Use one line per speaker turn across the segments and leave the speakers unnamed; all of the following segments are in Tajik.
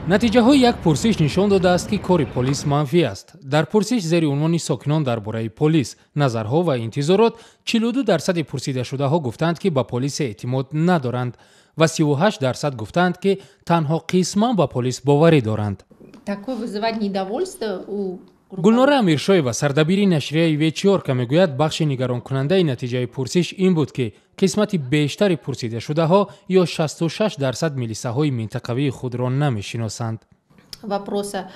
Натиҷаҳои як пурсиш нишон додааст, ки кори полис манфӣ аст. Дар пурсиш зери унвони «Сокинон дар бораи полис: назарҳо ва интизорот» 42% пурсидашудаҳо гуфтаанд, ки ба полис эътимод надоранд, ва 38% гуфтаанд, ки танҳо қисман ба полис боварӣ доранд.
Такое вызывать недовольство у
Гулнора Амиршоева, сардабири нашрияи «Вечёрка», мегӯяд, бахши нигаронкунандаи натиҷаи пурсиш ин буд, ки қисмати бештари пурсидашудаҳо ё 66% милисаҳои минтақавии худро намешиносанд.
Вопроса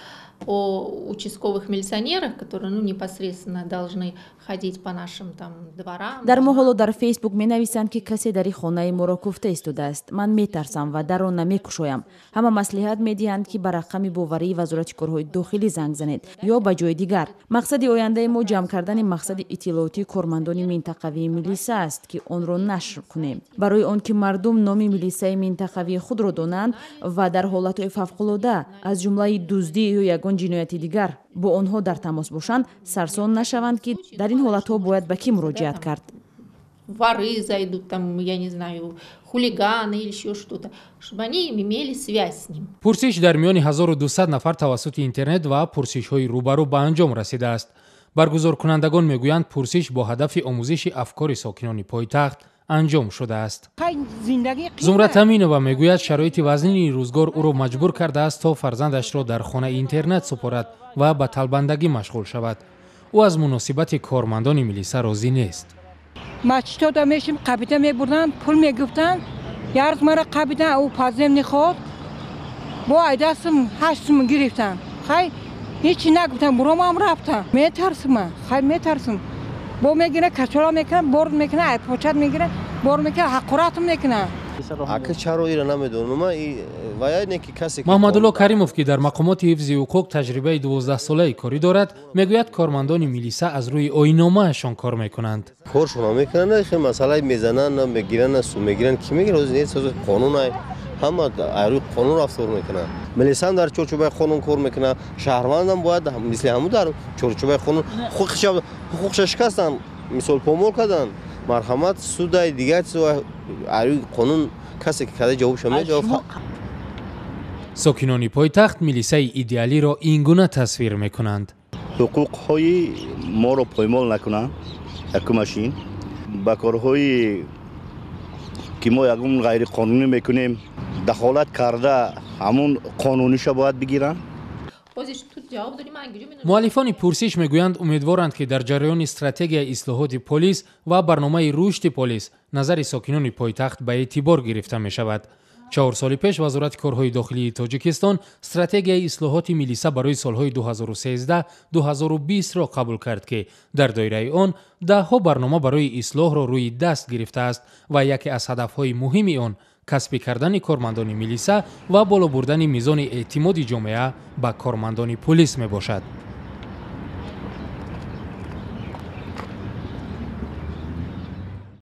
о участковых милиционерах, которые, ну, непосредственно должны ходить по нашим там дворам.
Дар мо ҳоло дар Фейсбук менависанд, ки касе дари хонаи моро куфта истодааст. Ман метарсам ва дарро намекушоям. Ҳама маслиҳат медиҳанд, ки ба рақами боварии Вазорати корҳои дохилӣ занг занед ё ба ҷои дигар. Мақсади ояндаи мо ҷамъ кардани мақсади иттилоотии кормандони минтақавии милиса аст, ки онро нашр кунем, барои он ки мардум номи милисаи минтақавии худро донанд ва дар ҳолатҳои фавқулода, аз ҷумлаи дуздӣ ё ягон ҷинояти дигар, бо онҳо дар тамос бошанд, сарсон нашаванд, ки дар ин ҳолатҳо бояд ба кӣ муроҷиат кард.
Воры зайдут там, я не знаю, хулиганы или еще что-то, чтобы они имели связь с ним.
Пурсиш дар миёни 1200 нафар тавассути интернет ва пурсишҳои рӯбарӯ ба анҷом расидааст. Баргузоркунандагон мегӯянд, пурсиш бо ҳадафи омӯзиши афкори сокинони пойтахт анҷом шудааст. Зумрат Аминова мегӯяд, шароити вазнини рӯзгор ӯро маҷбур кардааст, то фарзандашро дар хонаи интернат супорад ва ба талбандагӣ машғул шавад. Ӯ аз муносибати кормандони милиса розӣ нест.
Масҷидода мешим, қабида мебурданд, пул мегуфтанд. Як рӯз мара қабидан, ӯ подземный ход бо айдастам 8 сум гирифтанд. Хай, ҳечи нагуфтам, буромам, рафтам. Метарсим, хай, метарсим. Бо мегира, качола мекунад, бор мекунад, айпочат мегира, бор мекунад, ҳақоратм мекунад.
Ака, чаро ира намедонам, вая не ки касе.
Маҳмадулло Каримов, ки дар мақомоти ҳифзи ҳуқуқ таҷрибаи 12-солаи корӣ дорад, мегӯяд, кормандони милиса аз рӯи оинномаашон кор мекунанд.
Коршона мекунанд, хел масъалаи мезананд, мегиранд, су мегиранд, ки мегиранд? Ҳозир нест, қонун ҳама рӯи қонун рафтор мекунанд. Милисаам дар чорчӯбаи қонун кор мекунад, шаҳрвандам бояд мисли ҳамун дар чорчӯбаи қонун. Ҳуқуқша шикастанд, мисол, помол карданд, марҳамат, судай, дигар чиз, рӯи қонун касе ки карда, ҷавобша меҷавоб.
Сокинони пойтахт милисаи идеалиро ин гуна тасвир мекунанд.
Ҳуқуқҳои моро поймол накунанд, якумаш ин. Ба корҳои ки мо ягон ғайриқонунӣ мекунем, дахолат карда, ҳамун қонуниша бояд бигиранд.
Муаллифони пурсиш мегӯянд, умедворанд, ки дар ҷараёни стратегияи ислоҳоти полис ва барномаи рушди полис назари сокинони пойтахт ба эътибор гирифта мешавад. 4 соли пеш Вазорати корҳои дохилии Тоҷикистон стратегияи ислоҳоти милиса барои солҳои 2013-2020-ро қабул кард, ки дар доираи он даҳҳо барнома барои ислоҳро рӯи даст гирифтааст ва яке аз ҳадафҳои муҳими он касбӣ кардани кормандони милиса ва боло бурдани мизони эътимоди ҷомеа ба кормандони пулис мебошад.